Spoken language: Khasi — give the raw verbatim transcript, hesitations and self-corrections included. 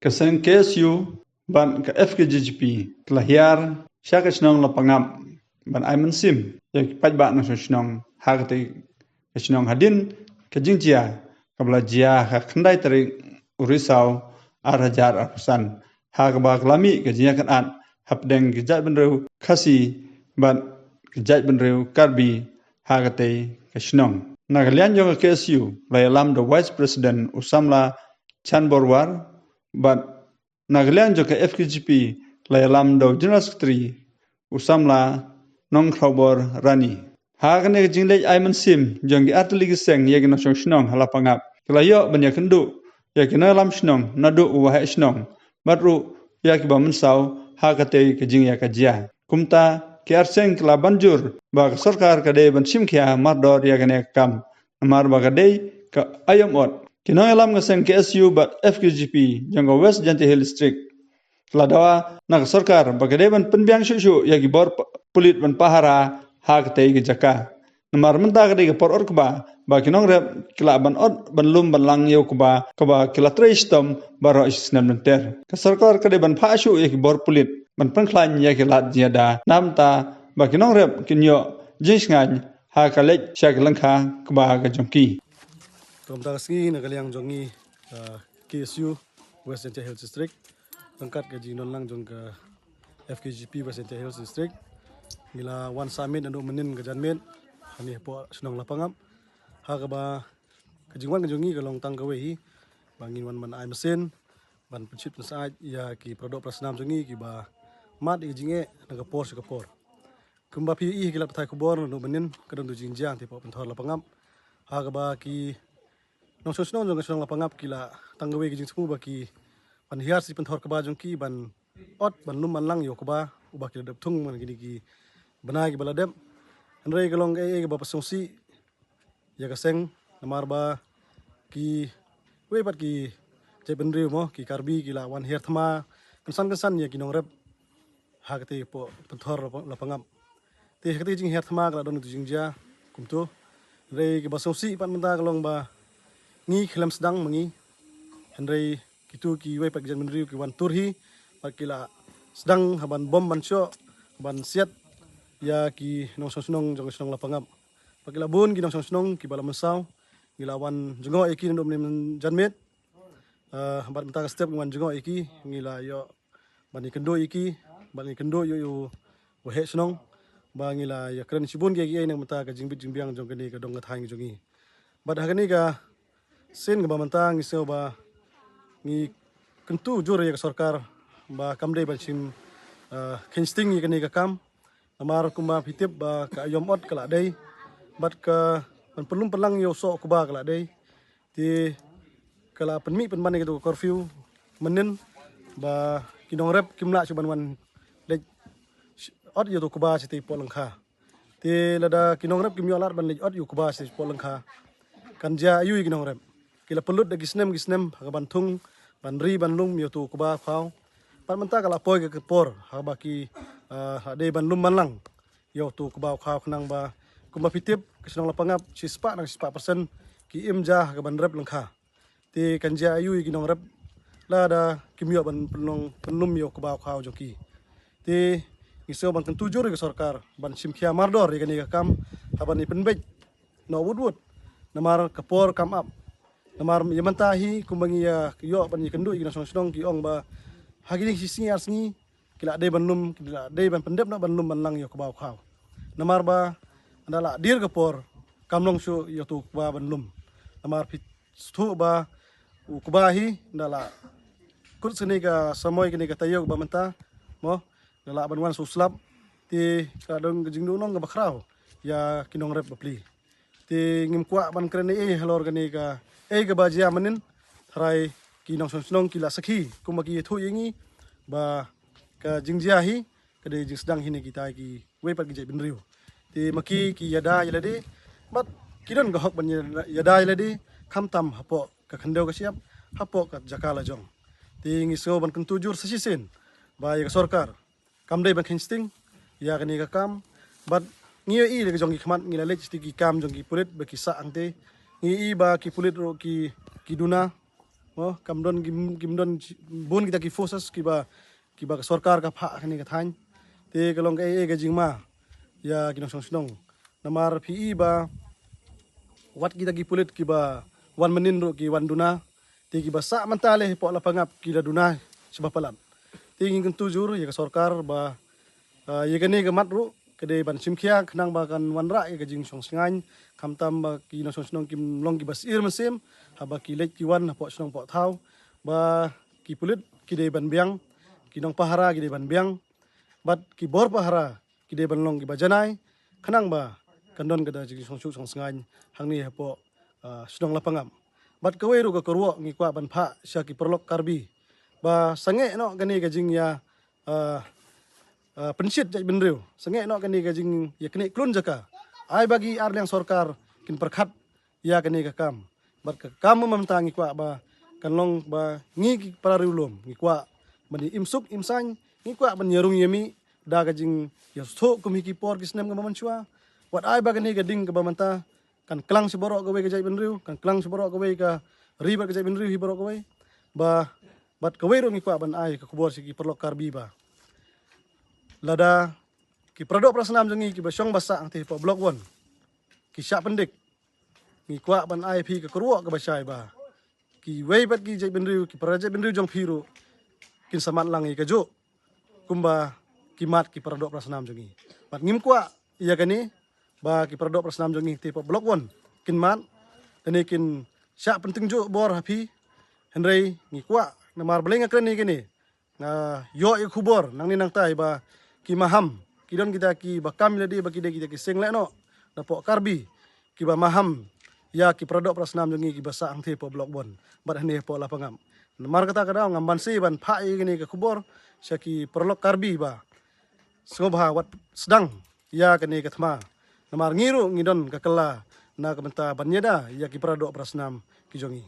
Ka seng K S U bad ka F K J G P ki la hiar sha ka shnong Lapangap ban ai mynsiem ïa ki paidbah nongshong shnong ha katei ka shnong hadien ka jingjia kaba la jia ha ka khyndai tarik u Risaw ar hajar arphew san, ha kaba ka la mih ka jingïakynad hapdeng ki jaitbynriew Khasi bad ki jaitbynriew Karbi ha katei ka shnong. Na ka liang jong ka K S U la ïalam da u Vice President u samla Chan Borwar bad na ka liang jong ka F K J P la ïalam da u General Secretary u samla Nongkhrawbor Rani. Ha kane ka jingleit ai mynsiem jong ki artylli ki seng ïa ki nongshong shnong ha Lapangap, ki la ïoh ban ïakynduh ïa ki nongïalam shnong naduh u waheh shnong bad ruh ïa kiba mynsaw ha katei ka jingïakajia. Kumta ki ar seng ki la ban jur ba ka sorkar ka dei ban shim khia mardor ïa kane ka kam, namar ba ka dei ka aïom ot. Ki nongïalam ka seng K S U bad F K J P jong ka West Jaintia Hills District ki la dawa na ka sorkar ba ka dei ban pynbiang shuh shuh ïa ki bor p- pulit ban pahara ha katei ka jaka. Namar mynta ka dei ka por ot kba ba ki nongrep ki lah ban ot ban lum ban lang ïa u kba kaba ki la trei shitom baroh shi snem lynter. Ka sorkar ka dei ban phah shuh ïa ki bor pulit ban pynkhlaiñ ïa ki lad jingïada namar ba ki nongrep kin ïoh jingshngaiñ ha ka leit sha ki lyngkha kba ka jong ki. Kumta ka sngi na ka liang jong ngi, uh, K S U West Jaintia Hills District ryngkat ka jingdon lang jong ka F K J P West Jaintia Hills District, ngi la wan sah miet naduh mynnin ka janmiet hangne hapoh shnong Lapangap, ha kaba ka jingwan ka jong ngi ka long tang kawei hi ba ngin wan ban ai mynsiem ban pynshit pynsyaid ïa ki paradoh parasnam jong ngi kiba mad ïa ka jingeh na ka por sha ka por. Kumba phi ïohi ha ki lad pathai khubor naduh mynnin ka don tu jingjia hangtei hapoh pynthor Lapangap, ha kaba ki nongshong shnong jong ka shnong Lapangap ki la tang kawei ka jingsngew ba ki ban hiar sha ki pynthor kba jong ki ban ot ban lum ban lang ïa u kba uba ki la dep thung man kine ki bnai kiba la dep. Hynrei ka long kaei kaei kaba pynsngewsih ïa ka seng, namar ba kiwei pat ki jaitbynriew mo, ki Karbi ki la wan hiar thma kynsan kynsan ïa ki nongrep ha katei hapoh pynthor Lapangap. Te ha katei ka jinghiar thma ka la don tu jingjia kumto. Hynrei kaba sngewsih pat mynta ka long ba ngi khlem sdang ma ngi, hynrei kitu kiwei pat ki jaitbynriew ki wan tur hi bad ki la sdang ha ban bom ban shoh ban siat ïa ki nongshong shnong jong ka shnong Lapangap. Bad ki la bun ki nongshong shnong kiba la mynsaw, ngi la wan jngoh ïa ki naduh mynnin janmiet. Uh, bad mynta ka step ngi wan jngoh ïa ki, ngi la ïoh ban ïakynduh ïa ki, ban ïakynduh ïa u waheh shnong ba ngi la ïakren shibun kiei kiei na ka bynta ka jingbit jingbiang jong kane ka dong ka thaiñ jong ngi. Bad ha kane ka sien kaba mynta ngi sngew ba ngi kyntu jur ïa ka sorkar ba kam dei ban shim, uh, kheiñ sting ïa kane ka kam. Namar kumba phi tip ba ka aïom ot ka la dei bad ka ban pynlum pynlang ïa u soh u kba ka la dei. Te ka la pynmih pynban ïa katu ka curfew mynnin ba ki nongrep kim lah shuh ban wan leit ot ïa utu u kba shatei hapoh lyngkha. Te lada ki nongrep kim ïoh lad ban leit ot ïa u kba shatei hapoh lyngkha, kan jia aïu ïa ki nongrep? Ki la pynlut da ki snem ki snem ha ka ban thung, ban ri, ban lum ïa utu u kba u khaw. Pat mynta ka la poi ka por haba ki, ah, la dei ban lum ban lang ïa utu u kba u khaw khnang ba kumba phi tip ka shnong Lapangap shispah na shispah persen ki im ja ha ka ban rep lyngkha. Te kan jia aïu ïa ki nongrep lada kim ïoh ban pynlong pynlum ïa u kba u khaw jong ki? Te ngi sngew ban kyntu jur ïa ka sorkar ban shim khia mardor ïa kane ka kam ha ban ïa pynbeit noh wut wut. Namar ka por kam ap. Namar ïa mynta hi kumba ngi ïa ïoh ban ïakynduh ïa ki nongshong shnong ki ong ba ha kine ki sngi ar sngi ki la dei ban lum, ki la dei ban pyndep noh ban lum ban lang ïa u kba u khaw. Namar ba ynda la dier ka por kam long shuh ïa utu u kba ban lum. Namar phi sngewthuh ba u kba hi ynda la kut sha kane ka samoi kane ka taïew kaba mynta mo, ynda la ban wan sha u slap te ka don ka jingduhnong kaba khraw ïa ki nongrep bapli. Te ngim kwah ban kren ei ei halor kane kaei kaba jia mynnin. Tharai ki nongshong shnong ki la sakhi kumba ki ïathuh ïa ngi ba ka jingjia hi ka dei jingsdang hi na kita kiwei pat ki jaitbynriew. Te ma ki ki ïada ïa lade bad ki don ka hok ban ïa- ïada ïa lade khamtam hapoh ka khyndew ka shyiap, hapoh ka jaka lajong. Te ngi sngew ban kyntu jur sa shisien ba ïa ka sorkar kam dei ban kheiñ sting ïa kane ka kam. Bad ngi ïohi da ka jong ki khmat, ngi la leit sha ki kam jong ki pulit ba ki sah hangte, ngi ïohi ba ki pulit ruh ki, ki duna Mo, kam don kim, kim don bun kita ki forces kiba, kiba ka sorkar ka phah kane ka thaiñ. Te ka long kaei ka jingma ïa ki nongshong shnong. Namar phi i ba wat kita ki pulit kiba wan mynnin ruh ki wan duna. Te kiba sah mynta leh hapoh Lapangap ki la duna shibun palat. Te ngi kyntu jur ïa ka sorkar ba, ah, ïa kane ka mat ruh ka dei ban shim khia khnang ba kan wanrah ïa ka jingshong shngaiñ, khamtam ba ki nongshong shnong kim long kiba sir mynsiem haba ki leit ki wan hapoh shnong poh thaw, ba ki pulit ki dei ban biang, ki nongpahara ki dei ban biang, bad ki bor pahara ki dei ban long kiba janai, khnang ba kan don ka da jingshong suk shong shngaiñ hangne hapoh, ah, shnong Lapangap. Bad kawei ruh ka kyrwoh ngi kwah ban phah sha ki paralok Karbi ba sangeh noh kane ka jingïa, ah, ah, pynshit jaitbynriew, sangeh noh kane ka jingïa knieh klun jaka. Ai ba ki arliang sorkar kin pyrkhat ïa kane ka kam. Bad ka kam mynta ngi kwah ba kan long ba ngi ki para riewlum ngi kwah ban ïa im suk im saiñ, ngi kwah ban ïa rung ïa mih da ka jingïasuk kum hi ki por ki snem kaba mynshuwa. Wat ai ba kane ka ding kaba mynta kan klang sha baroh kawei ka jaitbynriew, kan klang sha baroh kawei ka ri bad ka jaitbynriew hi baroh kawei. Ba, bad kawei ruh ngi kwah ban ai ka khubor sha ki paralok Karbi ba lada ki paradoh parasnam jong ngi kiba shong ba sah hangtei hapoh Block One ki shah pyndik, ngi kwah ban ai phi ka kyrwoh kaba shai ba kiwei pat ki jaitbynriew, ki para jaitbynriew jong phi ruh kin sa mad lang ïa kajuh kumba ki mad ki paradoh parasnam jong ngi. Bad ngim kwah ïa kane ba ki paradoh parasnam jong ngi hangtei hapoh Block One kin mad, lane kin shah pynting juh bor ha phi. Hynrei ngi kwah namar balei nga kren ïa kane, nga ïoh ïa ka khubor nangne nangtai ba ki maham, ki don kita kiba kam ïa lade ba ki dei kita ki seng lehnoh napoh Karbi kiba maham ïa ki paradoh parasnam jong ngi kiba sah hangtei hapoh Block One bad hangne hapoh Lapangap. Namar kata ka daw ngam banse ban phah ïa kane ka khubor sha ki paralok Karbi ba sngewbha wat sdang ïa kane ka thma. Namar ngi ruh ngi don ka kylla na ka bynta ban ïada ïa ki paradoh parasnam ki jong ngi.